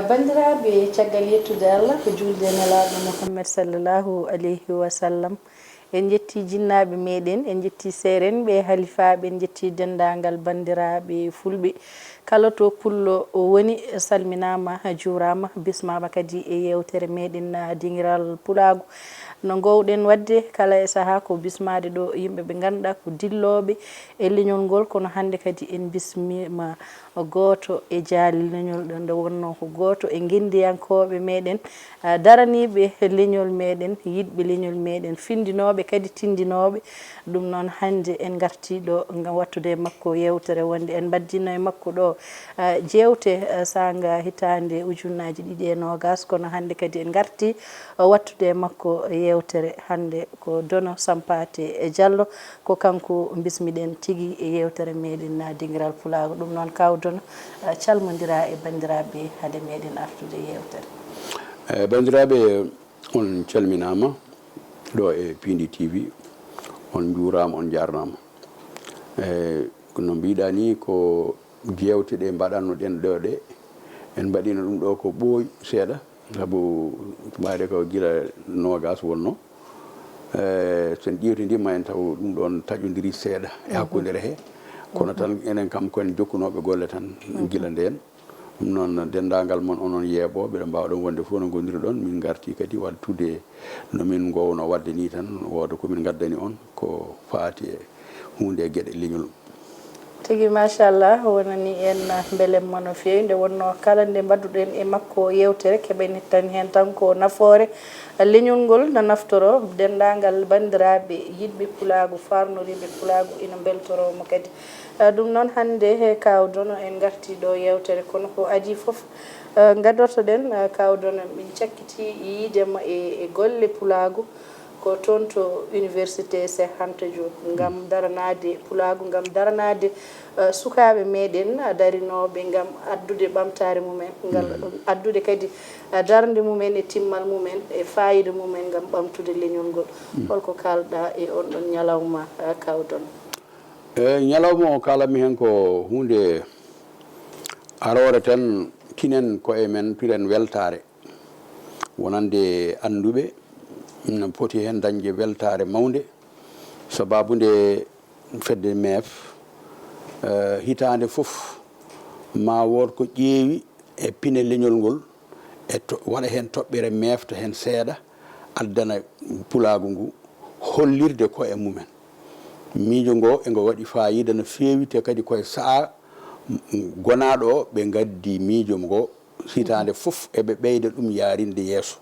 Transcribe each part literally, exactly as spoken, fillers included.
Banndiraaɓe, caggal yettude Allah, ko juulde e Nelaaɗo Muhammad sallallahu alayhi wa sallam, en njetti jinnaaɓe meɗen, en njetti seerenɓe, halifaaɓe, en njetti denndaangal banndiraaɓe fulɓe. Kala to pullo o woni, salminaama, juuraama, bismaama kadi e yeewtere meɗen, ah, Dingiral Pulaagu. No ngoowɗen waɗde kala e sahaa ko bismaade ɗo yimɓe ɓe ngannduɗaa ko dillooɓe e leñol ngol, kono hannde kadi en bismiima gooto e jaali leñol ɗo, nde wonnoo ko gooto e ngenndiyankooɓe meɗen, ah, daraniiɓe leñol meɗen, yiɗɓe leñol meɗen, finndinooɓe kadi tinndinooɓe. Ɗum noon, hannde en ngartii ɗo ngam waɗtude e makko yeewtere, wonde en mbaɗdiino e makko ɗo, ah, jeewte, ah, saanga hitaande ujunnaaji ɗiɗi e noogaas, kono hannde kadi en ngartii, ah, waɗtude e makko yeewtere. Hannde ko Dono Sampaate e Jallo, ko kanko mbismiɗen tigi e yeewtere meɗen, ah, Dingiral Pulaagu. Ɗum noon, kaaw Dono, ah, calmondiraa e banndiraaɓe hade meɗen artude yeewtere. Eh, banndiraaɓe, on calminaama ɗo e Piindi T V, on njuuraama, on njaarnaama. Eh, ko no mbiɗa ni, ko jeewte ɗe mbaɗanno ɗen ɗo ɗe, en mbaɗino ɗum ɗo ko ɓooyi seeɗa, sabu ɓaade ko gila noogaas wonno. Eh, so en ƴeewtidii ma en taw ɗum ɗon taƴondiri seeɗa e hakkunde rehe. Kono tan enen kam ko en jokkunooɓe golle tan gila ndeen. Ɗum noon, denndaangal mon onon yeeɓooɓe, ɓe mbaawa ɗon wonde fof no ngonndiri ɗon, min ngarti kadi waɗtude no min ngoowno waɗde ni tan, wooda ko min ngaddani on ko faati e huunde e geɗe leñol. Tigi, machallah, wonani en, ah, mbelemma no feewi. Nde wonnoo kala nde mbaɗduɗen e makko yeewtere, keɓen ittani heen tan ko nafoore, ah, leñol ngol na naftoro. Denndaangal banndiraaɓe yiɗɓe pulaagu, faarnoriiɓe pulaagu, ina mbeltoroo mo kadi. Ah, ɗum noon, hannde he kaaw Dono en ngartii ɗo yeewtere, kono ko adii fof, ah, ngadortoɗen, ah, kaaw Dono, min cakkitii yiide ma e, e golle pulaagu. Ko toon to Université Cheikh Anta Diop, ngam daranaade pulaagu, ngam daranaade, eh, sukaaɓe meɗen, eh, darinooɓe ngam addude ɓamtaare mumen, ngal addude kadi, eh, darnde mumen e timmal mumen e faayiida mumen ngam ɓamtude leñol ngol. Holko kaalɗa e on ɗon ñalawma, eh, kaaw Dono? E ñalawma o, kaalatmi heen ko huunde aroore tan, tinen koye men, piren weltaare. Wonande annduɓe, ina poti heen dañde weltaare mawnde, sababu nde fedde meef, eh, hitaande fof ma wood ko ƴeewi e pine leñol ngol, e to-, waɗa heen toɓɓere, meefta heen seeɗa, addana pulaagu ngu hollirde koye mumen. Miijo ngo e ngo waɗi faayiida no feewi, te kadi koye sahaa gonaaɗo o ɓe ngaddi miijo ngo. Hitaande fof eɓe ɓeyda ɗum yaarinde yeeso.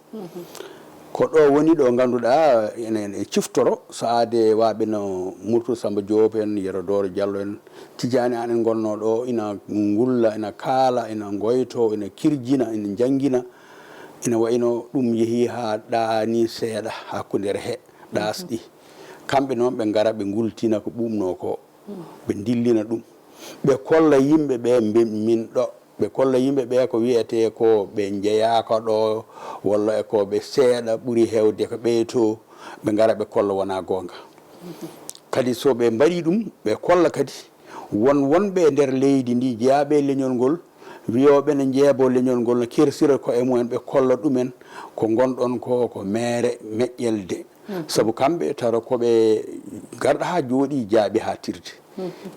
Ko ɗo woni ɗo ngannduɗaa ene, ene ciftoro, sahaade waaɓe no Murtu Samba Diop en, Yero Dooro Diallo en, Tijaani Aan en ngonnoo ɗo, ina ngulla, ina kaala, ina ngoyto, ina kirjina, ina njanngina. Ina wayno ɗum yehi haa ɗaani seeɗa hakkunde rehe, ɗaasɗi. Kamɓe noon ɓe ngara, ɓe ngultina ko ɓuuɓnoo ko, ɓe ndillina ɗum. Ɓe kolla yimɓe ɓe mbe-, min ɗo. Ɓe kolla yimɓe ɓe ko wiyetee ko ɓe njeyaaka ɗo, walla e ko ɓe seeɗa ɓuri heewde ko ɓee to, ɓe ngara ɓe kolla wonaa goonga. Kadi so ɓe mbaɗii ɗum, ɓe kolla kadi won wonɓe e nder leydi ndi, jeyaaɓe e leñol ngol, wiyooɓe ne njeebo leñol ngol, no kersira koye mumen, ɓe kolla ɗumen ko ngonɗon ko, ko meere meƴƴelde. Sabu kamɓe tara ko ɓe garɗa haa jooɗii jaaɓi haa tirde.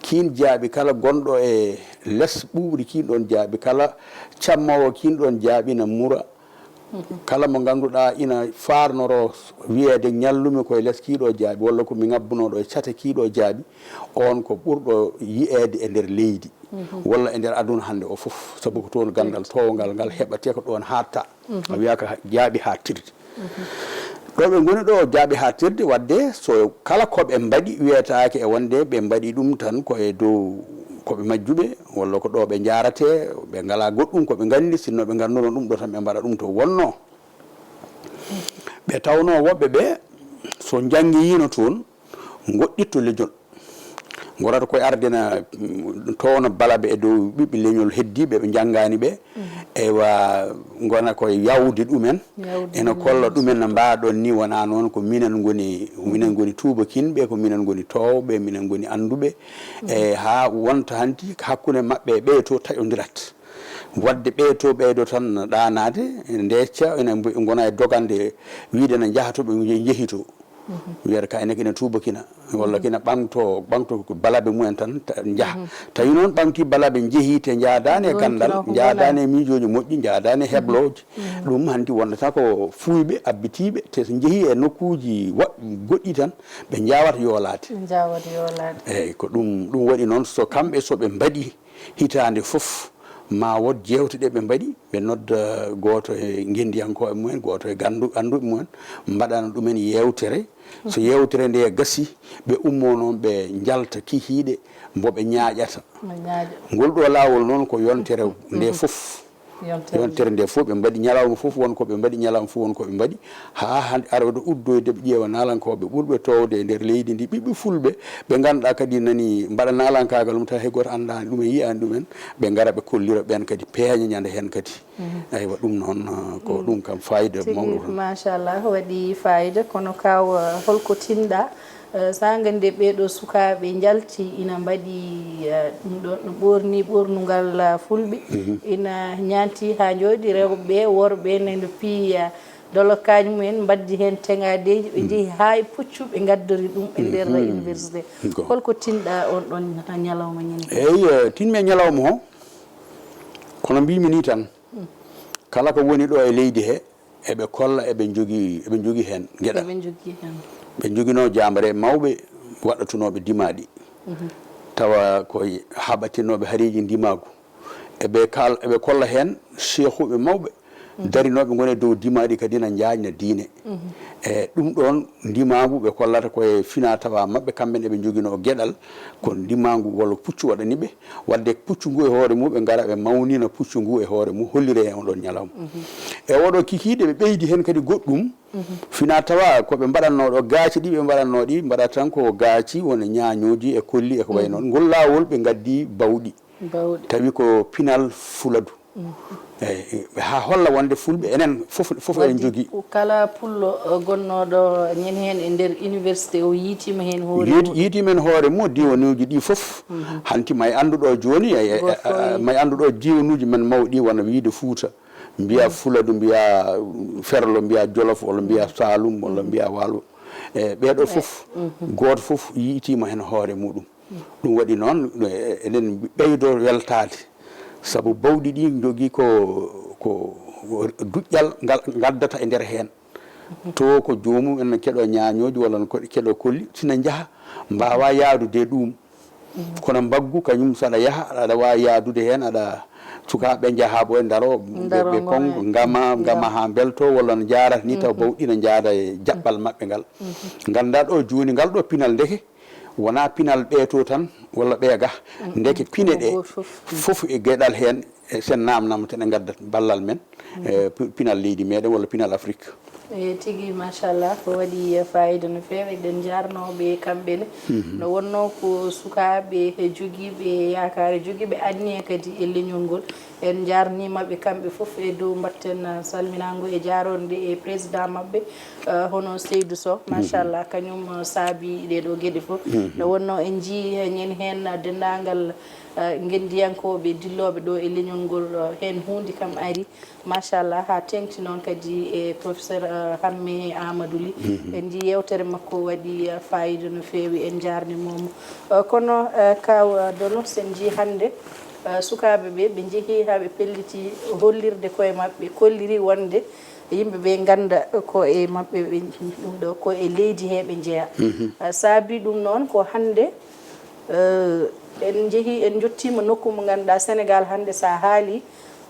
Kiin jaaɓi kala gonɗo e les ɓuuɓri kiin ɗoon jaaɓi, kala cammoowo kiin ɗoon jaaɓi na mura. Kala mo ngannduɗaa ina faarnoroo wiyeede ñallumi koye les kii ɗoo jaaɓi, walla ko mi ŋabbunooɗo e cate kii ɗoo jaaɓi, oon ko ɓurɗo yiyeede e nder leydi, walla e nder aduna hannde o fof, sabu ko toon ganndal toowngal ngal heɓatee ko ɗoon haaɗta. A wiya ko jaaɓi haaɗtirde. Ɗo ɓe ngoni ɗo, jaaɓi haaɗtirde, waɗde so kala ko ɓe mbaɗi, wiyetaake e wonde ɓe mbaɗi ɗum tan ko e dow ko ɓe majjuɓe, walla ko ɗo ɓe njaarate, ɓe ngalaa goɗɗum ko ɓe nganndi, sinno ɓe ngannduno ɗum ɗo tan ɓe mbaɗa ɗum to wonno. Ɓe tawno woɓɓe ɓe so njanngiyiino toon, ngoɗɗitto leñol. Ngorata koye ardena, mm, towna balaɓe e dow ɓiɓɓe leñol heddiiɓe ɓe njanngaani ɓe. Eywa, ngona koye yawde ɗumen. Yawde ena ɗumen. Kolla ɗumen no mbaɗon ni, wonaa noon ko minen ngoni, minen ngoni tuubakinɓe, ko minen ngoni toowɓe, minen ngoni annduɓe. E haa wonta hanti hakkunde maɓɓe e ɓee to taƴondirat. Waɗde ɓee to ɓeydo tan ɗaanaade, ndecca ina mbo- ngona e dogande wiyde na njaha to ɓe nje- njehi to. Wiyata ka ene kina tuuba kina walla kina ɓaŋto ɓaŋto ko balaɓe mumen tan ta- njaha. Tawi noon ɓaŋti balaɓe njehi te njaadaani e ganndal, njaadaani e miijooji moƴƴi, njaadaani e heblooji. Ɗum hanti wondata ko fuuyɓe abbitiiɓe te so njehi e nokkuuji wa- goɗɗi tan ɓe njaawata yoolaade. Njaawata yoolaade. Eyyi, ko ɗum ɗum waɗi noon so kamɓe so ɓe mbaɗi hitaande fof ma wot jeewte ɗe ɓe mbaɗi, ɓe nodda gooto e ngenndiyankooɓe mumen, gooto e gandu- annduɓe mumen, mbaɗana ɗumen yeewtere. So yeewtere nde gasi, ɓe ummo noon ɓe njalta kikiiɗe mbo ɓe ñaaƴata. Ngol ɗo laawol noon ko yontere nde fof. Yontere nde fof ɓe mbaɗi ñalawma fof won ko ɓe mbaɗi, ñalawma fof won ko ɓe mbaɗi, haa hannde aroyde uddoyde ɓe ƴeewa naalankooɓe ɓurɓe toowde e nder leydi ndi, ɓiɓɓe fulɓe ɓe ngannduɗaa kadi nani mbaɗa naalankaagal mum tawa hay gooto anndaani ɗum en, yiyaani ɗum en, ɓe ngara ɓe kollira ɓeen kadi peeña ñande heen kadi. Aywa, ɗum noon, uh, ko ɗum kam fayida mawɗo tan. Machallah, waɗi fayida. Kono kaw, uh, holko tinɗa? Eh, so a nganndi ɓeeɗo sukaaɓe njalti ina mbaɗi, eh, ɗum ɗo no ɓoorni ɓoornungal, ah, fulɓe, ina ñaanti haa njooɗi, rewɓe, worɓe nene piya dolokaaji mumen, mbaddi heen teŋaadeeji, ɓe njehi haa e puccu, ɓe ngaddori ɗum e nder université. Holko tinɗa on ɗon ñalawma ñande? Eyi, eh, tinmi e ñalawma o, kono mbimi ni tan, kala ko woni ɗo e leydi he, eɓe kolla eɓe njogii, eɓe njogii heen geɗal. Eɓe njogii heen. Ɓe njoginoo jaamre mawɓe waɗatunooɓe dimaaɗi. Tawa ko haɓatinooɓe hareeji ndimaagu. Eɓe kal-, eɓe kolla heen seehuuɓe mawɓe darinooɓe ngoni e dow dimaaɗi kadi na njaajna diine. E ɗum ɗoon ndimaagu ɓe kollata ko e fina tawa maɓɓe, kamɓe ne eɓe njoginoo geɗal ko ndimaagu walla puccu waɗani ɓe. Waɗde puccu ngu e hoore mum, ɓe ngara ɓe mawnina puccu ngu e hoore mum, hollira e on ɗon ñalawma. E oɗo kikiiɗe, ɓe ɓeydi heen kadi goɗɗum, fina tawa ko ɓe mbaɗatnoo ɗo, gaaci ɗi ɓe mbaɗatnoo ɗi, mbaɗata tan ko gaaci, wona ñaañooji e kolli e ko wayi noon. Ngol laawol ɓe ngaddi bawɗi. Bawɗi. Tawi ko pinal fuladu. Eyi, haa holla wonde fulɓe enen fof, fof eɗen njogii. Ko kala pullo, eh, gonnooɗo ñande heen e nder université o yiitiima heen hoore mum. Yiiti-, yiitiima heen hoore mum, diwanuuji ɗi fof. Hanti may anndu ɗo jooni, e, e, may anndu ɗo diwanuuji men mawɗi wona wiyde Fuuta. Mbiya Fuladu, mbiya Ferlo, mbiya Jolof, walla mbiya Saalum, walla mbiya Waalo. E ɓeeɗo fof, gooto fof yiitiima heen hoore muɗum. Ɗum waɗi noon, e-, eɗen ɓeydo weltaade, sabu bawɗi ɗi njogii ko, ko duƴƴal ngal ngaddata e nder heen. To ko joomum en keɗo ñaañooji walla no keɗo kolli, sina njaha, mbaawa yaadude e ɗum. Kono mbaggu kañum, so aɗa yaha, aɗa waawi yaadude heen, aɗa sukaaɓe njaha ɓo e ndaro, ɓe, ɓe kon, ngama, ngama haa mbelto, walla no njaarata ni, taw bawɗi no njaada e jaɓɓal maɓɓe ngal. Nganndaa ɗo jooni ngal ɗo pinal ndeke, wonaa pinal ɓeeto tan walla ɓeega. Ndeke pine ɗe fof e geɗal heen, e sen naamnaama tan e ngaddat ballal men, e pi-, pinal leydi meɗen walla pinal Afrik. E tigi, machallah, ko waɗi fayida no feewi. Eɗen njaarnoo ɓe kamɓe ne. No wonnoo ko sukaaɓe e jogiiɓe yaakaare, jogiiɓe anniya kadi e leñol ngol. En njaarniima ɓe kamɓe fof e dow mbaɗten, ah, salminaango e jaaronde e président maɓɓe, ah, hono Seydou Sow. Machallah, kañum, ah, saabi ɗee ɗoo geɗe fof. No wonnoo en njii ñande heen, ah, denndaangal, ah, ngenndiyankooɓe dillooɓe ɗo e leñol ngol, ah, heen huunde kam ari. Machallah, haa teeŋti noon kadi e professeur, ah, Hammee Amadou Ly. En njii yeewtere makko waɗi, ah, fayida no feewi, en njaarniima mo. Ah, kono, ah, kaw, ah, Dono, so en njii hannde, ah, sukaaɓe ɓe, ɓe njehii haa ɓe pelliti hollirde koye maɓɓe, kolliri wonde yimɓe ɓe ngannda ko e maɓɓe, ɓe, ɗum ɗo ko e leydi he ɓe njeya. Ah, saabi ɗum noon ko hannde, eh, en njehii, en njottiima nokku mo ngannduɗaa Senegaal hannde, so a haali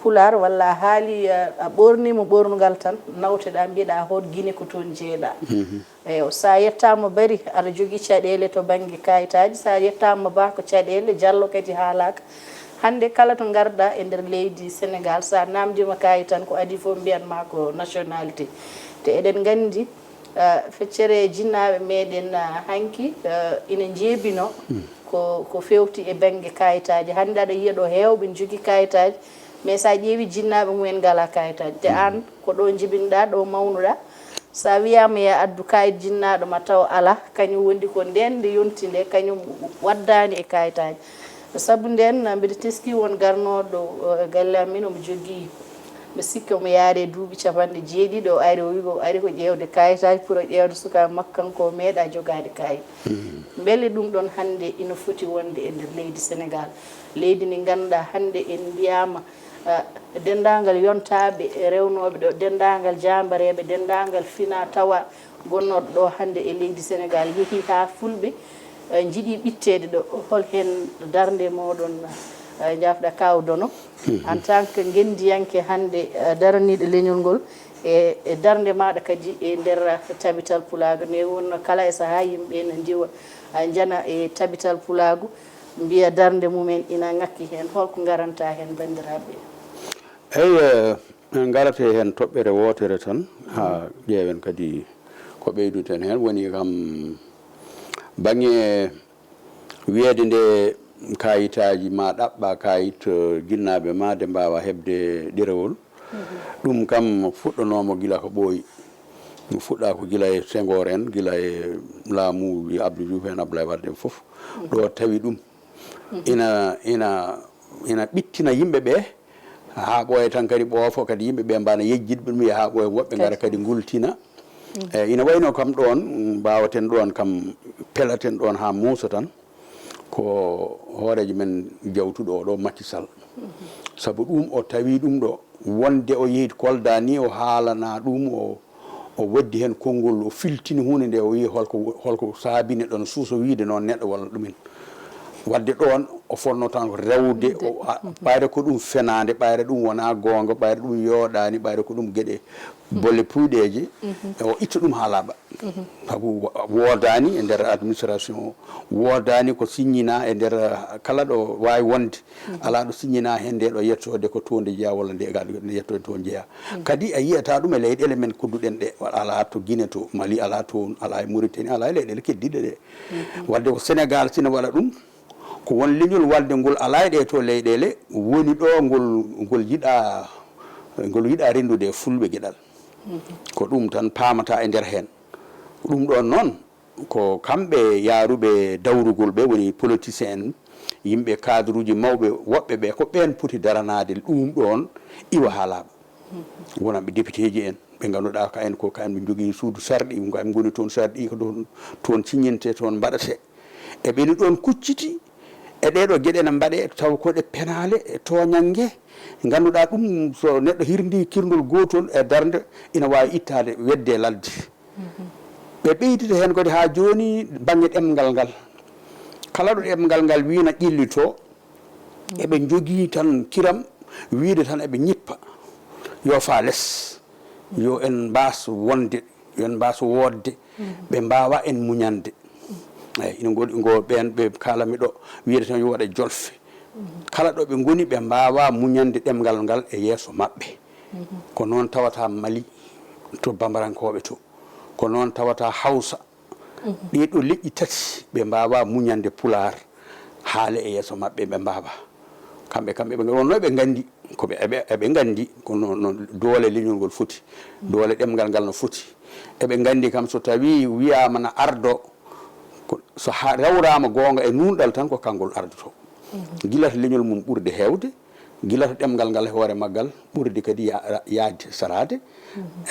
Pulaar walla a haali, eh, a ɓoorniima ɓoornugal tan, nawteɗaa, mbiyeɗaa hoto Gine ko toon jeyeɗaa. Eywa, so a yettaama Bari, aɗa jogii caɗeele to bannge kayitaaji, so a yettaama Ba ko caɗeele, Jallo kadi haalaaka. Hannde kala to ngarɗaa e nder leydi Senegaal, so a naamndiima kayit tan ko adii fof mbiyan ma ko nationalité. Te eɗen nganndi, ah, feccere jinnaaɓe meɗen, ah, hanki, ah, ina njeebinoo ko, ko feewti e bannge kayitaaji. Hannde aɗa yiya ɗo heewɓe njogii kayitaaji, mais so a ƴeewi jinnaaɓe mumen ngalaa kayitaaji. Te aan ko ɗo njibinɗaa, ɗo mawnuɗaa. So a wiyaama yo a addu kayit jinnaaɗo ma taw alaa, kañum wondi ko ndeen nde yonti nde, kañum waddaani e kayitaaji. Sabu ndeen, mbiɗa teskii won garnooɗo e galle amen, omo jogii, mbiɗa sikki omo yaari e duuɓi capanɗe jeeɗiɗi, o ari, o wi ko ari ko ƴeewde kaayitaaji pour o ƴeewde sukaaɓe makko kanko o meeɗaa jogaade kaayit. Mbele ɗum ɗoon hannde ina foti wonde e nder leydi Senegaal, leydi ndi ngannduɗaa hannde en mbiyaama, ah, denndaangal yontaaɓe rewnooɓe ɗo, denndaangal jaambareeɓe, denndaangal finaa tawaa gonnooɗo ɗo hannde e leydi Senegaal yehii haa fulɓe, eh, njiɗi ɓitteede ɗo, hol heen darnde mooɗon, eh, njaafɗa Kaaw Dono, en tant que ngenndiyanke hannde, eh, daraniiɗo leñol ngol, e, e darnde maaɗa kadi e nder tabital pulaagu? Ne wonno kala e sahaa yimɓe ene ndiwa, eh, njana e tabital pulaagu, mbiya darnde mumen ina ŋakki heen, hol ko ngaranta heen banndiraaɓe? Eyi, eh, en ngarate heen toɓɓere wootere tan, haa ƴeewen kadi ko ɓeyduten heen. Woni kam baŋnge wiyeede nde kaayitaaji ma ɗaɓɓa kaayit, eh, jinnaaɓe ma de mbaawa heɓde ɗerewol. Ɗum kam fuɗɗonooma gila ko ɓooyi. Ɗum fuɗɗaa ko gila e Senghor en, gila e laamuuji Abdou Diouf en, Abdoulaye Wade en fof. Ɗo tawi ɗum ina, ina, ina ɓittina yimɓe ɓe haa ɓooya tan kadi ɓoofo, kadi yimɓe ɓe mbaɗa yejjitɓe ɗum, yaha ɓooya woɓɓe ngara kadi ngultina. E, ina wayno kam ɗoon, mm, mbaawaten ɗoon kam, pelaten ɗoon haa muusa tan, ko hooreejo men jawtuɗo o ɗo, Macky Sall. Sabu ɗum o tawi ɗum ɗo, wonde o yehi Kolda ni, o haalana ɗum, o, o waddi heen konngol, o filtini huunde nde, o wiyi holko, holko saabi neɗɗo no suusa wiyde noon neɗɗo walla ɗumen. Wadde ɗoon o fotno tan ko rewde, o, a, ɓayre ko ɗum fenaande, ɓayre ɗum wonaa goonga, ɓayre ɗum yooɗaani, ɓayre ko ɗum geɗe bolle puuyɗeeje, o itta ɗum haa laaɓa. Sabu wo-, woodaani e nder administration o, woodaani ko signina e nder, uh, kala ɗo waawi wonde, alaa ɗo signina heen nde ɗo yettoode ko toon nde jeyaa walla nde gaa ɗo yettoode toon jeyaa. Kadi a yiyata ɗum e leyɗeele men kodduɗen ɗe, alaa to Guinée, to Mali, alaa toon, alaa e Mauritanie, alaa e leyɗeele keddiiɗe ɗe. Wadde ko Senegaal sina waɗa ɗum, ko won leñol wadde ngol alaa e ɗee to leyɗeele, woni ɗo ngol, ngol yiɗaa, ngol yiɗaa renndude e fulɓe geɗal. Ko ɗum tan paamata e nder heen. Ɗum ɗoon noon, ko kamɓe yaaruɓe dawrugol ɓe, woni politicien en, yimɓe cadre uji mawɓe, woɓɓe ɓe, ko ɓeen poti daranaade ɗum ɗoon iwa haa laaɓa. Wonanɓe député ji en, ɓe ngannduɗaa ka en ko, ka en ɓe njogii suudu sarɗi, ko en ngoni toon sarɗi, ko toon, toon signinte, toon mbaɗate. E ɓe ni ɗoon kucciti, e ɗee ɗoo geɗe ene mbaɗee, taw ko ɗe penaale, e tooñannge. Ngannduɗaa ɗum, so neɗɗo hirndii kirndol gootol e darnde, ina waawi ittaade, wedde ladde. Ɓe ɓeydita heen kadi haa jooni baŋnge ɗemngal ngal. Kala ɗo ɗemngal ngal wii na ƴellitoo, eɓe njogii tan kiram wiyde tan eɓe ñippa, yo faa les, yo en mbaas wonde, yo en mbaas woodde, ɓe mbaawaa en muñande. Eey, ina ngoodi ngo ɓeen ɓe kaalanmi ɗo, wiyde tan yo waɗe jolfe. Kala ɗo ɓe ngoni, ɓe mbaawaa muñande ɗemngal ngal e yeeso maɓɓe. Ko noon tawata Mali to bambarankooɓe to. Ko noon tawata Hawsa. Ɗee ɗoo leƴƴi tati ɓe mbaawaa muñande Pulaar haale e yeeso maɓɓe, ɓe mbaawaa. Kamɓe, kamɓe ɓe wonnoo ɓe nganndi, ko ɓe, eɓe, eɓe nganndi ko no, no doole leñol ngol foti, doole ɗemngal ngal no foti. Eɓe nganndi kam so tawii wiyaama na ardo, ko, so haa rewraama goonga e nuunɗal tan ko kanngol ardotoo. Gila to leñol mum ɓurde heewde, gila to ɗemngal ngal e hoore maggal ɓurde kadi ya-, yaajde saraade.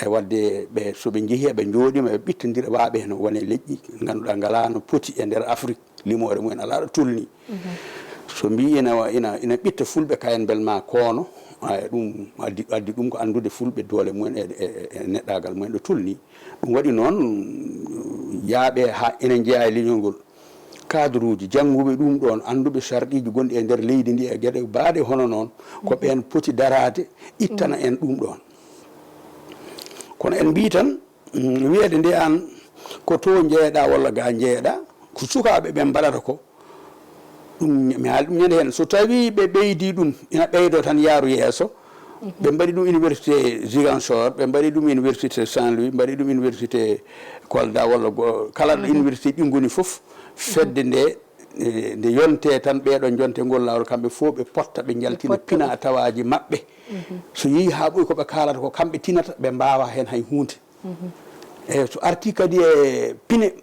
E wadde ɓe, so ɓe njehii eɓe njooɗiima, eɓe ɓittondira, waaɓe heen wone leƴƴi ngannduɗaa ngalaa no poti e nder Afrik, limoore mumen alaa ɗo tolnii. So mbii ina, ina, ina ɓitta fulɓe kayen mbel maa koono, ay, ɗum addi, addi ɗum ko anndude fulɓe doole mumen e, e, e neɗɗaagal mumen ɗo tolnii. Ɗum waɗi noon, yaaɓe haa ene njeyaa e leñol ngol. Cadre uji, jannguɓe ɗum ɗoon, annduɓe sarɗiiji gonɗi e nder leydi ndi e geɗe baaɗe hono noon, ko ɓeen poti daraade, ittana en ɗum ɗoon. Kono en mbii tan, mm, wiyeede nde aan ko to njeeɗaa walla ga njeeɗaa, ko sukaaɓe ɓe mbaɗata ko, ɗum, mi haali ɗum ñande heen. So tawii ɓe ɓeydii ɗum, ina ɓeydoo tan yaaru yeeso, ɓe mbaɗi ɗum université Ziguinchor, ɓe mbaɗi ɗum université Saint-Louis, mbaɗi ɗum université Kolda walla go-, kala ɗo université ɗi ngoni fof, fedde nde, eh, nde yonte tan, ɓeeɗo njonte ngol laawol, kamɓe fof ɓe potta, ɓe njaltina pina tawaaji maɓɓe. So yehi haa ɓooyi ko ɓe kaalata ko kamɓe tinata, ɓe mbaawaa heen hay huunde. Eyi, so artii kadi e pine,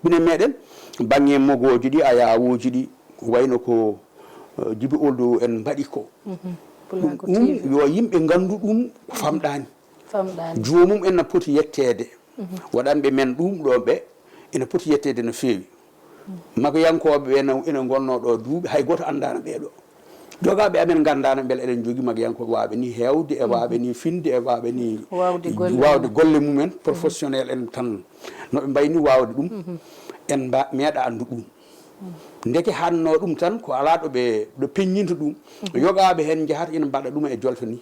pine meɗen, baŋnge mogooji ɗi, ayaawuuji ɗi, ko wayno ko, Jibi Oldu en mbaɗi ko. Pulaagu Ɗum T V. Yo yimɓe nganndu ɗum ko famɗaani. Famɗaani. Joomum en na poti yetteede. Waɗanɓe men ɗum ɗo ɓe ina poti yetteede no feewi. Magayankooɓe ɓe ina ina ngonnoo ɗo duuɓi, hay gooto anndaano ɓee ɗo. Jogaaɓe amen nganndaano mbele eɗen njogii magayankooɓe waawɓe nii heewde, e waawɓe nii finde, e waawɓe nii Waawde golle waawde golle mumen, professionnel en tan. No ɓe mbayi nii waawde ɗum, en mba meeɗa anndu ɗum. Ndeke hannoo ɗum tan ko alaa ɗo ɓe ɗo peññinta ɗum. Yogaaɓe heen njahata ina mbaɗa ɗum e jolfe nii.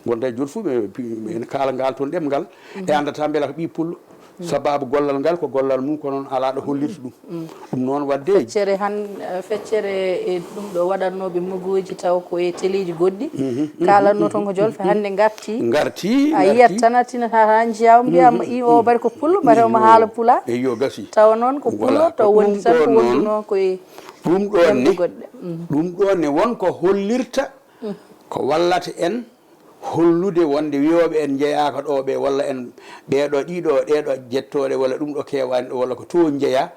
Ngonta e jolfu ɓe pi- ɓe ina kaala ngal toon ɗemngal. E anndataa mbela ko ɓii pullo. Sabaabu gollal ngal ko gollal mum, kono noon alaa ɗo hollirta ɗum. Ɗum noon waɗde Feccere han eh, feccere e ɗum ɗo waɗannooɓe mogooji taw ko e teleeji goɗɗi. Kaalatnoo toon ko jolfe hannde ngarti. Ngarti, A yiyat tan a tinata haa njiyaa o mbiyaa i o bari ko pullo, mbata omo haala pulaar. Eyyo, gasi. Tawa noon ko pullo, Voilà, taw ko wondi ɗum tan ko ɗo wondu noon. Noon koye Ɗum ɗoon ɗemɗe ne, goɗɗe. Ɗum ɗoon ne won ko hollirta, ko wallata en hollude wonde wiyooɓe en njeyaaka ɗo ɓe, walla en ɓeeɗo ɗiɗo ɗeeɗo jettooɗe, walla ɗum ɗo keewaani ɗo, walla ko to njeyaa.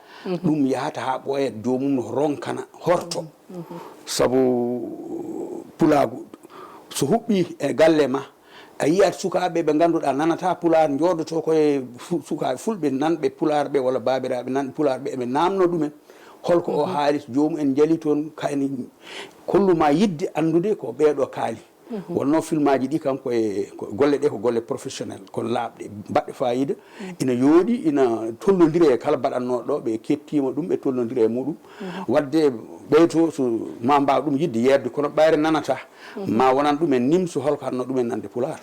Ɗum yahata haa ɓooya, joomum no ronkana, horto. Sabu pulaagu, so huɓɓii e galle ma, a yiyat sukaaɓe ɓe ngannduɗaa nanataa pulaar, njooɗotoo koye fu- sukaaɓe fulɓe nanɓe pulaar ɓe, walla baabiraaɓe nanɓe pulaar ɓe, eɓe naamnoo ɗumen. Holko o haali, so joomum en njalii toon, kayni kollu ma yiɗde anndude ko ɓeeɗo kaali. Wonnoo filmaaji ɗi kam koye ko golle ɗe ko golle professionnel, kono laaɓɗe, baɗɗe faayiida, ina yooɗi, ina tollondiri e kala baɗannooɗo ɗo, ɓe kettiima ɗum, ɓe tollondiri e muɗum. Waɗde ɓeyto so ma mbaaw ɗum yiɗde yeeɓde, kono ɓayre nanataa, ma wonan ɗum en nimso holko hatnoo ɗum en nande pulaar.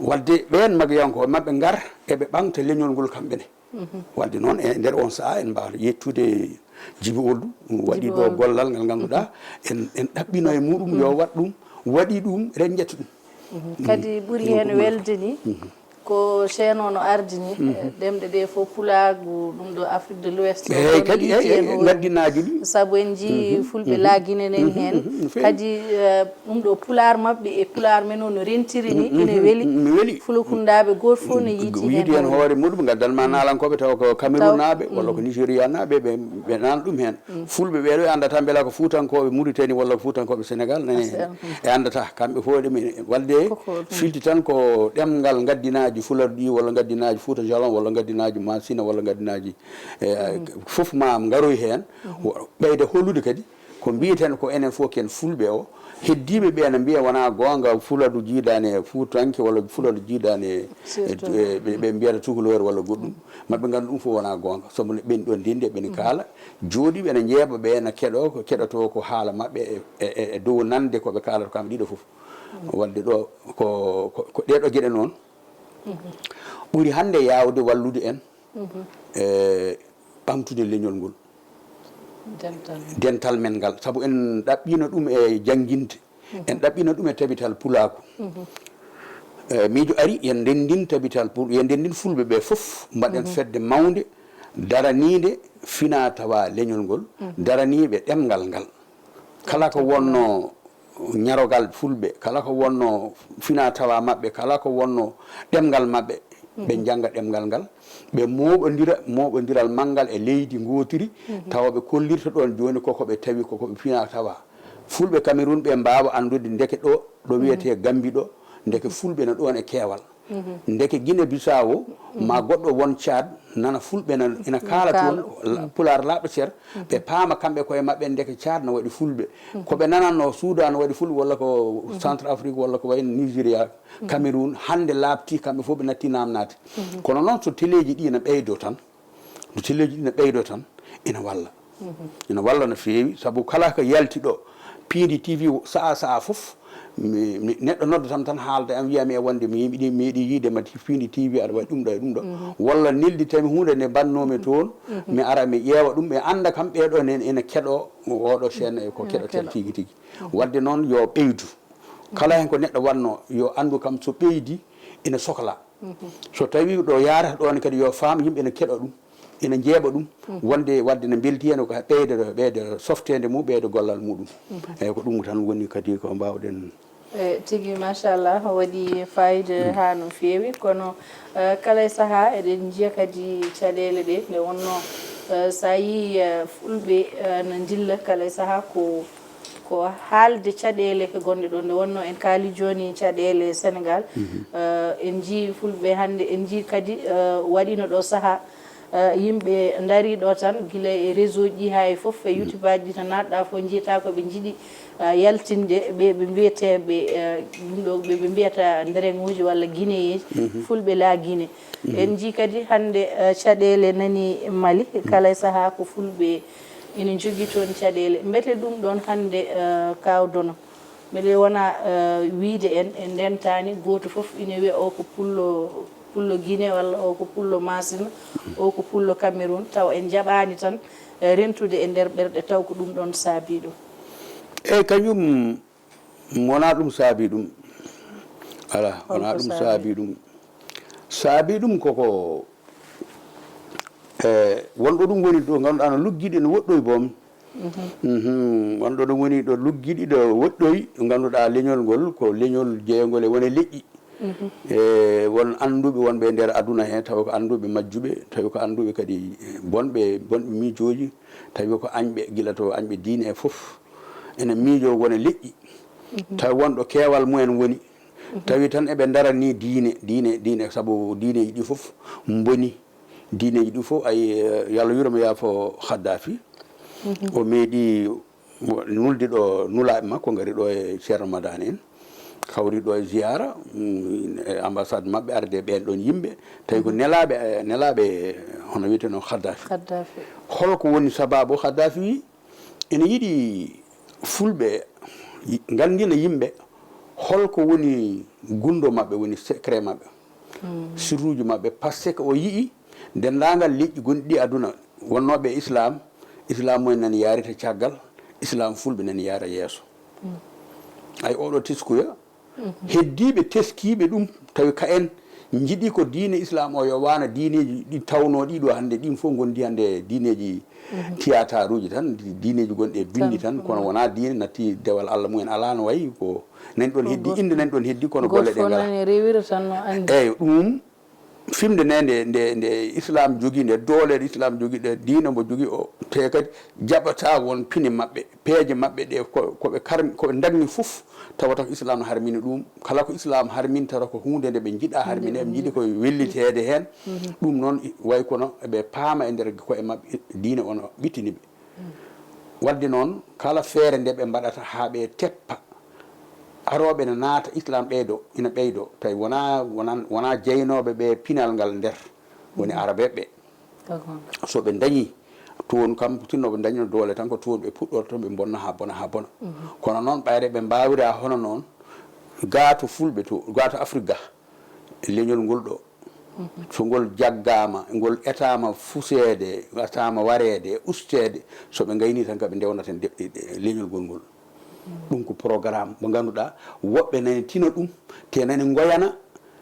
Waɗde ɓeen magayankooɓe maɓɓe ngar eɓe ɓaŋta leñol ngol kamɓe ne. Waɗde noon e nder on sahaa en mbaawata yettude Jibi Oldu, waɗi ɗo gollal ngal ngannduɗaa en en ɗaɓɓino e muɗum yo waɗ ɗum, waɗi ɗum, eɗen njetta ɗum. Kadi ɓuri heen welde ni ko ceeno no ardini ɗemɗe ɗe fof, pulaagu ɗum ɗo Afrique de l'Ouest o. Eeyi, kadi eeyi, eeyi, ngaddinaaji ɗi. Sabu en njii fulɓe laaginen en heen. Kadi eh, ɗum ɗo pulaar maɓɓe e pulaar men o no rentiri ni ina weli. Mi weli. Fulakundaaɓe gooto fof ne yiiti Yiiti heen heen. Hoore muɗum, ngaddan ma naalan ko ɓe tawa ko Cameroun naaɓe walla ko Nigeria naaɓe, ɓe ɓe naan ɗum heen. Fulɓe ɓeeɗo e anndata mbela ko Fuutankooɓe Mauritanie walla ko Fuutankooɓe Sénégal nani e anndata kamɓe fof ɗum ene waɗde. Filti tan ko ɗemngal ngaddinaaji Fularɗi walla ngaddinaaji Fuuta Jalon walla ngaddinaaji Masina walla ngaddinaaji e, fof ma ngaroy heen. Ɓeyda hollude kadi ko mbiyeten ko enen fof ken fulɓe o. Heddiiɓe ɓe na mbiya wona goonga, Fuladu jiidaani e Fuutanke walla Fuladu jiidaani e e- e- ɓe ɓe mbiyata Tukulor walla goɗɗum. Maɓɓe nganndu ɗum fof wona goonga, sabu ne ɓen ɗon ndenndi ɓene kaala, jooɗiiɓe ene njeeɓa ɓe ene keɗoo ko keɗotoo ko haala maɓɓe e- e e dow nande ko ɓe kaalata kamɓe ɗiɗo fof. Waɗde ɗo ko ko- ko ɗee ɗo geɗe noon ɓuri hannde yaawde wallude en e ɓamtude leñol ngol, dental men ngal, sabu en ɗaɓɓiino ɗum e jannginde, en ɗaɓɓiino ɗum e tabital pulaaku. E miijo ari, yen ndenndin tabital pul yen ndenndin fulɓe ɓe fof, mbaɗen fedde mawnde daraniinde fina tawa leñol ngol, daraniiɓe ɗemngal ngal. Kala ko wonno ñarogal fulɓe, kala ko wonno fina tawa maɓɓe, kala ko wonno ɗemngal maɓɓe, ɓe njannga ɗemngal ngal, ɓe mooɓondira mooɓondiral manngal e leydi ngootiri, tawa ɓe kollirta ɗoon jooni koko ɓe tawi koko ɓe fina tawa. Fulɓe Cameroun ɓe mbaawa anndude ndeke ɗo ɗo wiyetee Gambi ɗo, ndeke fulɓe no ɗoon e keewal. Ndeke Guinée Bissau ma goɗɗo won Tchad nana fulɓe na ina kaala toon pulaar laaɓɗo cer, ɓe paama kamɓe koye maɓɓe ndeke Tchad no waɗi fulɓe, ko ɓe nananno Soudan no waɗi fulɓe walla ko Centre Afrique walla ko wayi no Nigeria, Cameroun hannde laaɓti kamɓe fof ɓe natti naamnaade. Kono noon so teleeji ɗi na ɓeydo tan, no teleeji ɗi na ɓeydo tan, ina walla. Ina walla no feewi, sabu kala ko yalti ɗo, Piindi T V sahaa sahaa fof mi- mi- neɗɗo noddatam tan haalda am wiyami e wonde mi yiɗi mi yiɗi yiide ma Piindi T V aɗa waɗi ɗum ɗo e ɗum ɗo, walla nelditami huunde nde mbannoomi toon, mi ara mi ƴeewa ɗum, ɓe annda kam ɓeeɗo ne ene keɗoo oɗo chaîne e ko keɗoten tigi tigi. Waɗde noon yo ɓeydu, kala heen ko neɗɗo waɗno yo anndu kam so ɓeydi ina sokla. So tawi ɗo yaarata ɗoon kadi yo faam yimɓe ene keɗoo ɗum, ina njeeɓa ɗum, wonde waɗde ne mbelti heen ko ɓeyda ɓeyda softeende mum, ɓeyda gollal muɗum. Eeyi, ko ɗum tan woni kadi ko mbaawɗen. E tigi machallah, waɗi fayida haa no feewi, kono eh, kala e sahaa eɗen njiya kadi caɗeele ɗe nde wonno eh, so a yii eh, fulɓe eh, no ndilla kala e sahaa ko Ko haalde caɗeele ko gonɗe ɗo, nde wonno en kaali jooni caɗeele Senegaal. Eh, en njii fulɓe hannde, en njii kadi, eh, waɗino ɗo sahaa, eh, yimɓe ndarii ɗo tan, gila e réseau ji haa e fof, e YouTube aji ɗi to naatɗa fof, njiita ko ɓe njiɗi, eh, yaltinde ɓe, ɓe mbiyeteeɓe, eh, ɗum ɗo ɓe, ɓe mbiyata ndereŋuuji walla Guinéen, fulɓe la Guinée. En njii kadi hannde, eh, caɗeele nani Mali, kala e sahaa ko fulɓe ina njogii toon caɗeele. Mbete ɗum ɗoon hannde, eh, kaw Dono, mbeɗe wona, eh, wiyde en, en ndentaani, gooto fof ina wiya o ko pullo, pullo Guinée walla o ko pullo Masina, o ko pullo Cameroun, tawa en njaɓaani tan, eh, rentude e nder ɓerɗe taw ko ɗum ɗoon saabii ɗum. Eyi, kañum wonaa ɗum saabii ɗum. Alaa, wonaa ɗum saabii ɗum. Saabii ɗum koko, e, wonɗo ɗum woni ɗo ngannduɗaa no luggiɗi no woɗɗoyi boom. Mhm, wonɗo ɗum woni ɗo luggiɗi ɗo woɗɗoyi, ngannduɗaa leñol ngol ko leñol jeyngol e wone leƴƴi. E, won annduɓe wonɓe e nder aduna he, tawi ko annduɓe majjuɓe, tawi ko annduɓe kadi bonɓe, bonɓe miijooji, tawi ko añɓe, gila to añɓe diine e fof, ene miijoo wone leƴƴi. Tawi wonɗo keewal mumen woni, tawi tan eɓe ndarani diine, diine, diine, sabu diineeji ɗi fof mboni. Diineeji ɗi fof, ay, eh, yo Allah yurmo yaafo Khaddafi. O meeɗi wo-, nulde ɗo nulaaɓe makko ngari ɗo e Ceerno Madani en, kawri ɗo e ziyaara, mm, e ambassade maɓɓe, arde ɓeen ɗoon yimɓe, tawi ko nelaaɓe, eh, nelaaɓe, eh, hono wiyeteno Khaddafi. Holko woni sabaabu? Khaddafi wi ene yiɗi fulɓe yi-, nganndina yimɓe holko woni gunndo maɓɓe, woni secret maɓɓe, sirruuji maɓɓe, par ce que o yi'i denndaangal leƴƴi gonɗi ɗi aduna, wonnooɓe e Islam, Islam mumen nani yaarita caggal, Islam fulɓe nani yaara yeeso. Ay, oɗo teskuya, heddiiɓe teskiiɓe ɗum, tawi ka en njiɗi ko diine Islam o yo waano diineeji ɗi tawnoo ɗi ɗo hannde ɗin fof ngondi hannde diineeji tiyataruuji tan, di-, diineeji gonɗi e binndi tan, kono wonaa diine natti dewal Allah mumen alaa no wayi ko nani ɗon heddi, innde nani ɗon heddi, kono golle ɗe ngalaa. Eeyi, ɗum fimde nde, nde, nde, nde Islam jogii, nde doole ɗe Islam jogii, ɗe diine mo jogii o, te kadi jaɓata won pine maɓɓe, peeje maɓɓe ɗe ko, ko ɓe kar-, ko ɓe dagni fof, tawata ko Islam harmini ɗum. Kala ko Islam harmini, tawata ko huunde nde ɓe njiɗa harmine, ɓe njiɗi koye welliteede heen. Ɗum noon i-, way kono eɓe paama e nder koye maɓɓe, diine on ɓittini ɓe. Wadde noon, kala feere nde ɓe mbaɗata haa ɓe teppa, arooɓe ne naata, Islam ɓeydo, ina ɓeydo, tawi wonaa, wonaa, wonaa jeynooɓe ɓe pinal ngal nder, woni Arabeeɓe ɓe. So ɓe ndañii toon, kam tinno ɓe ndañno doole tan, ko toon ɓe puɗɗorto, ɓe mbonna haa bona, haa bona. Kono noon, ɓayre ɓe mbaawira hono noon, gaa to fulɓe to, gaa to Afrik ga, e leñol ngol ɗo. So ngol jaggaama, ngol etaama fuseede, etaama wareede, usteede, so ɓe ngaynii tan, ka ɓe ndewnata nde-, ɗe-, ɗe-, leñol ngol ngol. Ɗum ko programme mo ngannduɗaa, woɓɓe nani tina ɗum, te nani ngoyana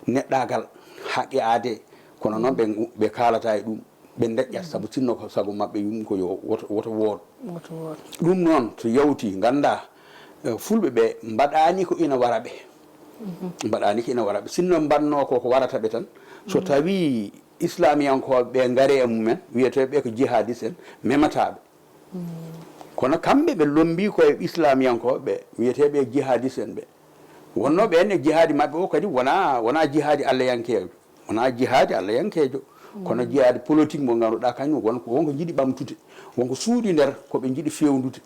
neɗɗaagal, haqqe aadee. Kono noon ɓe, ɓe kaalata e ɗum, ɓe ndeƴƴat, sabu sinno ko sago maɓɓe yum ko yo woto, woto wooɗ. Woto wooɗ. Ɗum noon, so yawti, nganndaa, eh, fulɓe ɓe mbaɗaani ko ina wara ɓe. Mbaɗaani ko ina wara ɓe. Sinno mbaɗnoo ko, ko warata ɓe tan. So tawii islamiyankooɓe ɓe ngari e mumen, wiyeteeɓe ɓe ko jihadiste en, memataa ɓe. Kono kamɓe ɓe lombii koye islamiyankooɓe ɓe, wiyeteeɓe jihadiste en ɓe. Wonnoo ɓeen e jihaadi maɓɓe o kadi wonaa, wonaa jihaadi allayankeejo. Wonaa jihaadi allayankeejo. Kono jihaadi politique mo ngannduɗaa kañum won ko, won ko njiɗi ɓamtude. Won ko suuɗi nder ko ɓe njiɗi fewndude.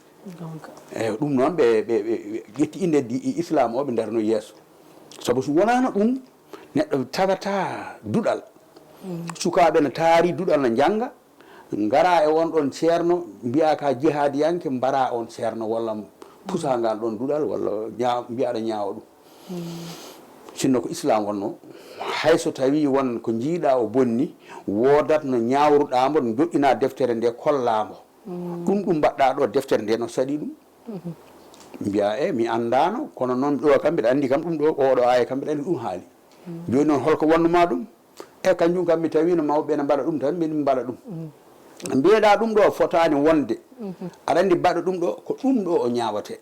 Eeyi, ɗum noon ɓe, ɓe, ɓe, ɓe ƴetti innde di-, i-, Islam o, ɓe ndarno yeeso. Sabu so wonaano ɗum, neɗɗo tagata duɗal. Sukaaɓe no taari duɗal, no njannga, ngara e on ɗon ceerno, mbiya ka jihaadiyanke, mbara on ceerno, walla pusa ngal ɗon duɗal, walla ñaa-, mbiya aɗa ñaawa ɗum. Sinno ko Islam wonno, hay so tawi won ko njiiɗa o bonni, woodat no ñaawruɗa mbo, joɗɗina deftere nde, kolla mbo. Ɗum, ɗum mbaɗɗa ɗo, deftere nde no saɗi ɗum. Mbiya, e, mi anndano, kono noon ɗo kam mbiɗa anndi kam ɗum ɗo, oɗo aaya kam mbiɗa anndi ɗum haali. Jooni noon, holko wonnuma ɗum? E, kanjum kam mi tawino mawɓe ene mbaɗa ɗum tan, min mbaɗa ɗum. Mbiyeɗa ɗum ɗo fotaani wonde. Aɗa anndi mbaɗa ɗum ɗo, ko ɗum ɗo o ñaawate.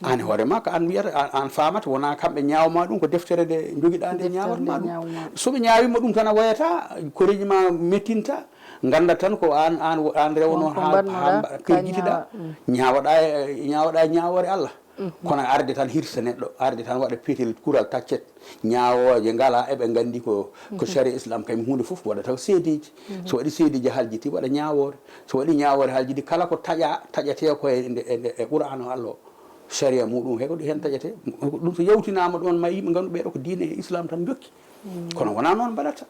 An hoore ma ko an wiyata, an, an faamata, wona kamɓe ñaawma ɗum, ko deftere nde jogiɗa nde ñaawatma ɗum. So ɓe ñaawima ɗum tan a wayata, koreeji ma mettinta, Ngannda tan ko aan, aan, aan rewno haa, haa mba-, perjitiɗaa, ñaawaɗaa, ñaawaɗaa ñaawoore Allah. Kono arde tan hirsa neɗɗo, arde tan waɗa petel kural taccet, ñaawooje ngalaa, eɓe nganndi ko, ko sharia Islam kam huunde fof waɗata ko seedeeji. So waɗi seedeeji haljiti, waɗa ñaawoore. So waɗi ñaawoore haljiti, kala ko taƴaa, taƴetee ko e nde, e nde, e Qur'aana o Allah o. Sharia muɗum he ko heen taƴetee. Ɗum so yawtinaama ɗoon ma yimɓe nganndu ɓeeɗo ko diine e Islam tan njokki. Kono wonaa noon mbaɗata.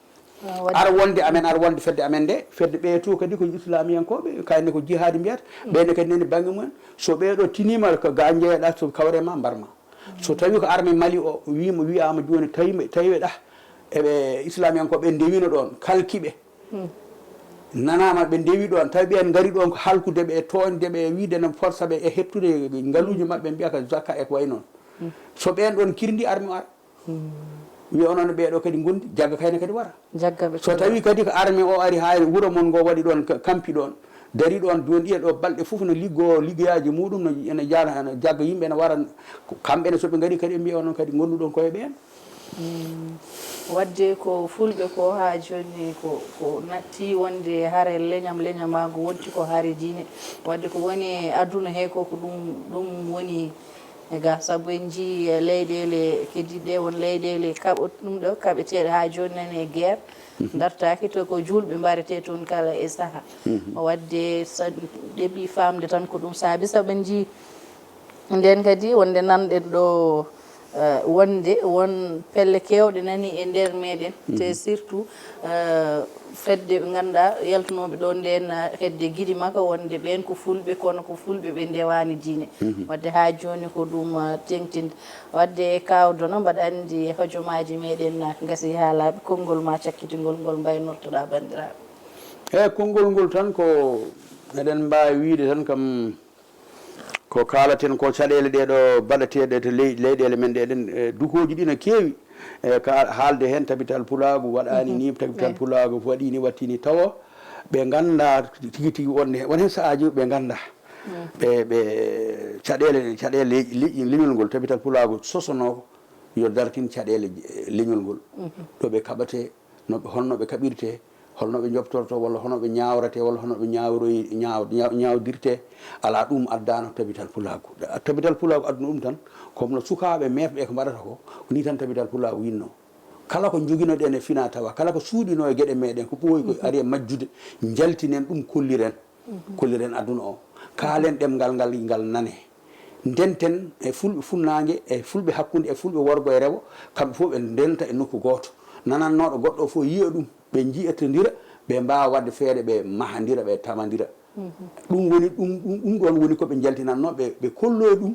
Ara wonde amen, ara wonde fedde amen nde, fedde ɓee to kadi ko islamiyankooɓe, kayne ko jihaadi mbiyata, ɓeene kadi nani bannge mumen. So ɓeeɗo tiniima ko ga njeeɗa, so kawre ma mbar ma. So tawi ko arme Mali o wiima, wiyaama jooni tawi, tawi ɗa, eɓe islamiyankooɓe ndewino ɗoon, kalki ɓe. Nanaama ɓe ndewi ɗoon, tawi ɓeen ngari ɗoon ko halkude ɓe, tooñde ɓe, wiide no forsa ɓe e heɓtude ngaluuji maɓɓe, mbiya ko zakka e ko wayi noon. So ɓeen ɗoon kirndi arme o ara. Wiya onon ɓeeɗo kadi ngondi, jagga kayne kadi wara. Jagga ɓe so kadi tawi wara. Kadi ko arme o ari haa wuro mon ngo waɗi ɗoon ka-, kampi ɗoon, dari ɗoon, jooni ɗiya ɗo balɗe fof no liggoo liggeyaaji muɗum, no ene jaana, ene jagga yimɓe ene wara. Ko kamɓe ne so ɓe ngari kadi ɓe mbiya onon kadi ngonduɗon koye ɓeen. Wadde ko fulɓe ko haa jooni ko, ko natti wonde hare leñam, leñamaagu wonti ko hare diine. Wadde ko woni aduna he ko, ko ɗum, ɗum woni E ga sabu en njii, eh, leyɗeele keddiiɗe ɗe, won leyɗeele kaɓo-, ɗum ɗo kaɓeteeɗe haa jooni nani e guerre, dartaaki to ko juulɓe mbaretee toon kala e saha. Wadde so ɗeɓi faamde tan ko ɗum saabi, sabu en njii ndeen kadi wonde nanɗen ɗo, eh, wonde won pelle keewɗe nani e nder meɗen, te surtout, eh, fedde ɓe ngannduɗaa yaltunooɓe ɗo nden, ah, hedde Gidimaka wonde ɓeen ko fulɓe, kono ko fulɓe ɓe ndewaani diine. Wadde haa jooni ko ɗum, ah, teŋtinde. Wadde Kaaw Dono, mbaɗa anndi hojomaaji meɗen, ah, ngasi haa laaɓi, konngol ma cakkitingol ngol mbaynortoɗaa banndiraaɓe. Eeyi, konngol ngol tan ko eɗen mbaawi wiyde tan kam, ko kaalaten ko caɗeele ɗee ɗo baɗateeɗe to ley-, leyɗeele men ɗe ɗen, eh, dukooji ɗi no keewi. Eh, ka haalde heen tabital pulaagu waɗaani ni, tabital pulaagu waɗi ni, watti ni, tawa ɓe nganndaa tigi tigi wonde, won heen sahaaji ɓe nganndaa. Ɓe, ɓe caɗeele, caɗeele le-, le-, leñol ngol, tabital pulaagu sosanoo yo dartin caɗeele, eh, leñol ngol. Ɗo ɓe kaɓatee, no ɓe, holno ɓe kaɓirtee, holno ɓe njoɓtortoo, walla hono ɓe ñaawretee, walla hono ɓe ñaawroy-, ñaaw-, ñaaw-, ñaawdirtee, alaa, ɗum addaano tabital pulaagu. Tabital pulaagu adduno ɗum tan, ko no sukaaɓe meefɓe ko mbaɗata ko, ko nii tan tabital pulaagu winnoo. Kala ko njoginoɗen e finaa tawaa, kala ko suuɗinoo e geɗe meɗen, ko ɓooyi ko ari e majjude, njaltinen ɗum, kolliren, kolliren aduna o. Kaalen ɗemngal ngal, ngal nanee. Ndenten e fulɓe funnaange, e fulɓe hakkunde, e fulɓe worgo e rewo, kamɓe fof ɓe ndenta e nokku gooto. Nanannooɗo goɗɗo o fof yiya ɗum, ɓe njiyatondira, ɓe mbaawa waɗde feere, ɓe mahandira, ɓe tamandira. Ɗum woni, ɗum, ɗum, ɗum ɗoon woni ko ɓe njaltinannoo, ɓe, ɓe kolloya ɗum,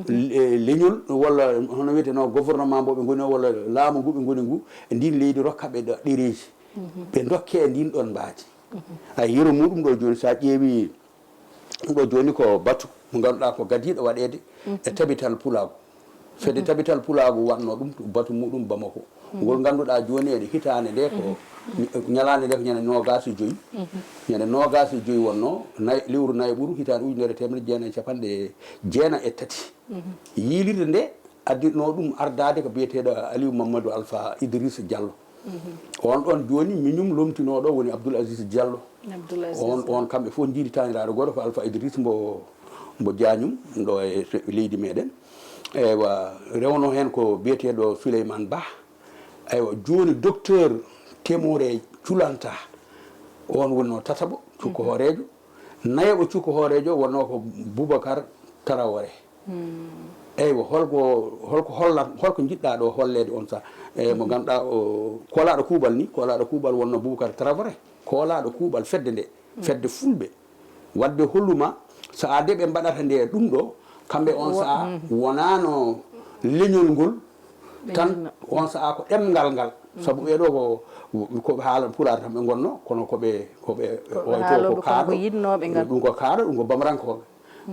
le-, leñol, walla hono wiyetenoo gouvernement mbo ɓe ngoni o, walla laamu ngu ɓe ngoni ngu, e ndiin leydi rokka ɓe ɗo ɗereeji. Ɓe ndokke e ndiin ɗoon mbaadi. A yero muɗum ɗo jooni, so a ƴeewi ɗum ɗo jooni ko batu mo ngannduɗaa ko gadiiɗo waɗeede e tabital pulaagu. Fedde tabital pulaagu waɗnoo ɗum to batu muɗum Bamako. Ngol ngannduɗaa jooni eɗe hitaande nde ko ñalaande nde ko ñande noogaas e joyi. Ñande noogaas e joyi wonnoo nay-, lewru nayɓuru hitaande ujunere teemedde jeenayi e capanɗe jeenayi e tati. Yiilirde nde addinoo ɗum ardaade ko biyeteeɗo Aliou Mamadou Alpha Idriss Diallo. On ɗoon jooni miñum lomtinooɗo woni Abdoul Aziz Diallo. Abdoul Aziz On, Diallo. On kamɓe fof njiidi taaniraaɗo gooto ko Alpha Idriss mbo, mbo Diagnum ɗo e leydi meɗen. Eywa, rewno heen ko biyeteeɗo Souleymane Ba. Eywa, jooni docteur Temore Culanta, on wonnoo tataɓo, cukko hooreejo. Nayaɓo cukko hooreejo wonnoo ko Boubacar Traoré. Eywa, holko, holko hollat, holko njiɗɗaa ɗo holleede on sah? E mo ngannduɗaa o koolaaɗo kuuɓal ni, koolaaɗo kuuɓal wonnoo Boubacar Traoré, koolaaɗo kuuɓal fedde nde, fedde fulɓe. Wadde holluma, so a deɓe mbaɗata nde ɗum ɗo, kamɓe on Wo-, saha mhm. wonaano leñol ngol, Ɓe tan njiɗno. On saha ko ɗemngal ngal. Sabu ɓee ɗo ko, ko ɓe haala pulaar tan ɓe ngonno, kono ko ɓe, ko ɓe, Ko ɓe oy to ko haalooɓe, kono ko kaaɗo, yiɗnooɓe ngal. Ɗum ko kaaɗo, ɗum ko bamarankoɓe.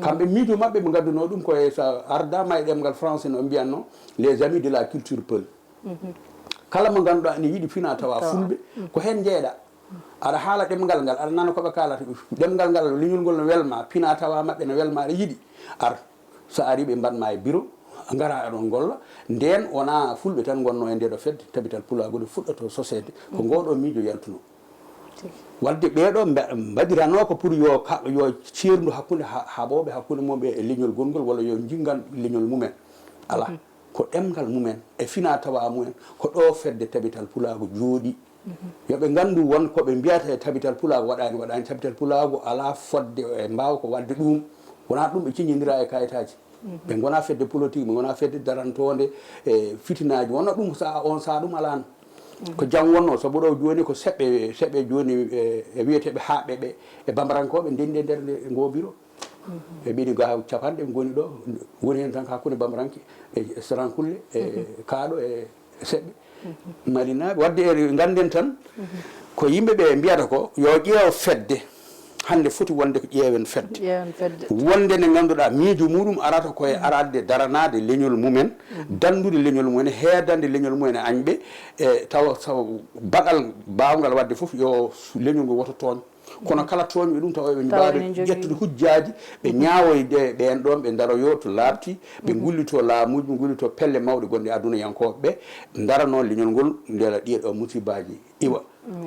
Kamɓe miijo maɓɓe ɓe ngadduno ɗum ko e sa ardama e ɗemngal français no ɓe mbiyatno les amis de la culture peul. Kala mo ngannduɗaa ene yiɗi fina tawa Tawa. Fulɓe, ko heen njeeɗa. Aɗa haala ɗemngal ngal, aɗa nana ko ɓe kaalata. Ɗemngal ngal, leñol ngol no welma, fina tawa maɓɓe no welma, aɗa yiɗi. Ar, so ari ɓe mbaɗma e bureau, ngara aɗon ngolla. Ndeen wonaa fulɓe tan ngonno e ndeeɗo fedde, tabital pulaagu nde fuɗɗoto soseede. Ko ngooɗo miijo yaltuno. Wadde ɓeeɗo mba- mbaɗiranoo ko pour yo ka- yo ceerndu hakkunde ha- haɓooɓe hakkunde mum ɓe e leñol gonngol walla yo njingan leñol mumen. Alaa. Ko ɗemngal mumen e fina tawa mumen ko ɗo fedde Tabital Pulaagu jooɗi. Yo ɓe nganndu won ko ɓe mbiyata e Tabital Pulaagu waɗaani, waɗaani. Tabital Pulaagu alaa fodde e mbaaw ko waɗde ɗum. Wonaa ɗum ɓe ciññindira e kayitaaji. Ɓe ngonaa fedde politique, ɓe ngonaa fedde darantoonde e fitinaaji. Wonno ɗum saha, on saha ɗum alaano. Ko jam wonno, sabu ɗo jooni ko seɓɓe, seɓɓe jooni e, e wiyeteeɓe haaɓɓe ɓe e bambarankooɓe ndenndi e nder nde ngoo biro. E ɓeni ga capanɗe ngoni ɗo, woni heen tan ko hakkunde bambaranke e sarankulle e kaaɗo e seɓɓe. Malinaaɓe, wadde e ngannden tan ko yimɓe ɓe mbiyata ko yo ƴeew fedde. Hannde foti wonde ko ƴeewen fedde. Ƴeewen fedde. Wonde nde ngannduɗaa miijo muɗum arata ko e arade daranaade leñol mumen, danndude leñol mumen, heedande leñol mumen e añɓe, e tawa, tawa baɗal baawngal waɗde fof yo leñol ngol woto tooñ. Kono kala tooñɓe ɗum tawa eɓe Tawa mbaawi ene jogii. ƴettude hujjaaji, ɓe ñaawoyde ɓeen ɗoon, ɓe ndaroyoo to laaɓti, ɓe ngullitoo laamuuji, ɓe ngullitoo pelle mawɗe gonɗe adunayankooɓe ɓe, ndaranoo leñol ngol, ndela ɗiye ɗo musibaaji iwa.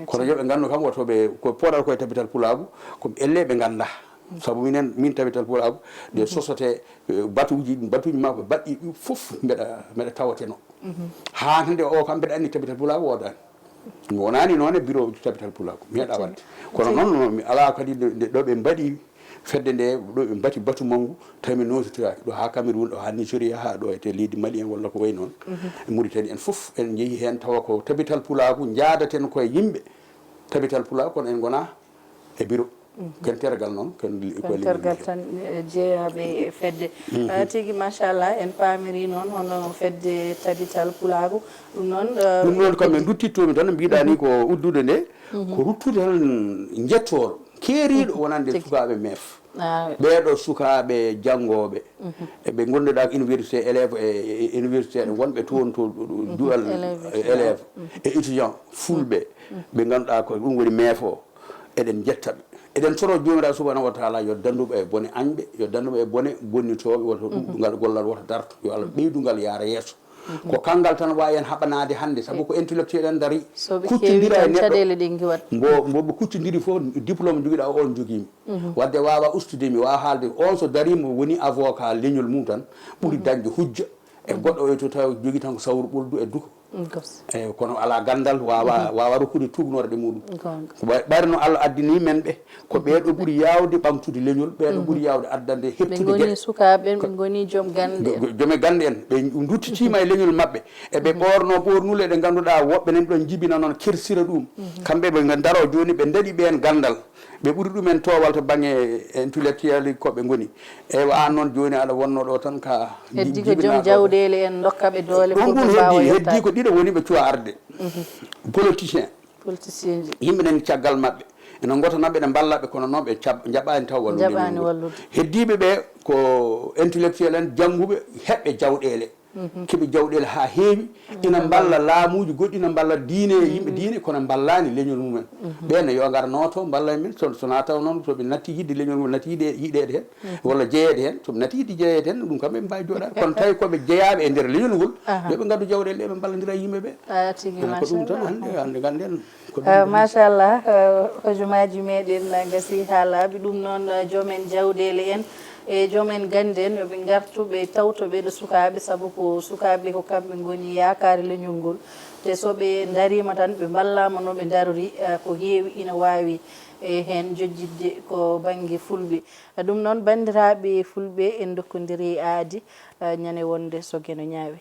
Kono yo ɓe nganndu kam woto ɓe, ko pooɗata koye Tabital Pulaagu, ko ɓe elle ɓe nganndaa. Sabu minen, min Tabital Pulaagu, nde sosotee, eh, batuuji, batuuji makko baɗɗi ɗi fof mbeɗa, mbeɗa tawateno. Haa hannde o kam mbeɗa anndi Tabital Pulaagu woodaani. Mi wonaani noon e biro Tabital Pulaagu, mi heɗa waɗde. Kono noon, mi alaa kadi nde, nde ɗo ɓe mbaɗi fedde nde, ɗo ɓe mbati batu manngu, tawi mi nootitoyaaki. Ɗo haa Cameroun, ɗo haa Nigeria, haa ɗo e te leydi Mali en walla ko wayi noon, e Mauritanie en fof, en njehi heen tawa ko Tabital Pulaagu, njaadaten koye yimɓe Tabital Pulaagu, kono en ngonaa e biro. Ken tergal noon, ken li- ko Ken tergal tan, eh, jeyaaɓe e fedde. Ah, tigi, machallah, en paamiri noon hono fedde Tabital Pulaagu. Ɗum noon, eh, ɗum noon kam en ruttittomi tan, mbiɗa ni ko uddude nde, ko ruttude tan njettoor keeriiɗo wonande sukaaɓe meef. Ah, ɓeeɗo sukaaɓe janngooɓe, eɓe ngonnduɗaa ko université élève e, e, e université, wonɓe toon to duɗal élève, e élève e étudiant fulɓe, ɓe ngannduɗaa ko ɗum woni meef o. Eɗen njetta ɓe. Eɗen toro Joomiraaɗo subhanahu wa taala yo danndu ɓe e bone añɓe, yo danndu ɓe e bone bonnitooɓe, woto ɗuɗɗungal gollal woto darto, yo Allah ɓeydu ngal yaara yeeso. Ko kanngal tan waawi en haɓanaade hannde, sabu ko intellectuel en ndarii, So ɓe keewi kuccondira e tan, neɗɗo. Caɗeele ɗe ngiwat. Mbo, mbo ɓe kuccondiri fof, diplôme jogiɗaa o, on jogiimi. Wadde waawa ustude mi, waawa haalde. On so darii mo woni avocat leñol mum tan, ɓuri dañde hujja. E goɗɗo oyo to taw jogii tan ko sawru ɓoldu e duko. Gos. Eyi, kono alaa ganndal, waawa, waawa rokkude tuugnoore ɗe muɗum. Goonga. Wa- ɓayri no Allah addini men ɓe, ko ɓeeɗo ɓuri yaawde ɓamtude leñol, ɓeeɗo ɓuri yaawde addande Ɓe heptude ngoni geɗe. Sukaaɓe, ɓe ngoni joom gannde en. Go- go- joom e gannde en, ɓe nduttitiima e leñol maɓɓe. Eɓe ɓoorno ɓoornule ɗe ngannduɗaa woɓɓe nan ɗon njibina noon, kersira ɗum. Kamɓe ɓe ndaroo jooni, ɓe ndaɗi ɓeen ganndal. Ɓe ɓuri ɗumen toowal to baŋnge intellectuel ko ɓe ngoni. Eywa, aan noon jooni aɗa wonno ɗo tan ka Heddi ko joom jawɗeele en ndokka ɓe doole. Ɗum, pour ɗum ɓe mbaawa heddi, heddi yettaade. Ko ɗiɗo woni ɓe cuwa arde. Politicien. Politicien ji. Yimɓe nani caggal maɓɓe. Ene ngota maɓɓe ene mballa ɓe, kono noon ɓe cab- njaɓaani taw wallude. Njaɓaani leñol ngol. Wallude. Heddiiɓe ɓe ko intellectuel en, jannguɓe, heɓɓe jawɗeele. Keɓi jawɗeele haa heewi, ina mballa laamuuji goɗɗi, ina mballa diine e yimɓe diine, kono mballaani leñol mumen. Ɓeen ne yo ngar nooto, mballa e men, so, so na taw noon, so ɓe natti yiɗde leñol ngol, natti yiɗe-, yiɗeede heen, walla jeyeede heen, so ɓe natti yiɗde jeyeede heen, ɗum kam ɓe mbaawi jooɗaade. Kono tawi ko ɓe jeyaaɓe e nder leñol ngol, yo ɓe ngaddu jawɗeele ɗe, ɓe mballondira e yimɓe ɓe. Ah, tigi, ko ɗum tan, machallah. Hannde, hannde ngannden. Ko ɗum. Ah, machallah, ah, hojomaaji meɗen, ah, gasii haa laaɓi. Ɗum noon, ah, joomen jawɗeele en e joomen gannde en, yo ɓe ngartu, ɓe tawto ɓeeɗo sukaaɓe, sabu ko sukaaɓe ko kamɓe ngoni yaakaare leñol ngol. Te so ɓe ndariima tan, ɓe mballaama no ɓe ndarori, ah, ko heewi ina waawi e heen jojjitde ko bannge fulɓe. Ah, ɗum noon, banndiraaɓe fulɓe, en ndokkondiri aadi, ah, ñande wonde so geno ñaawi.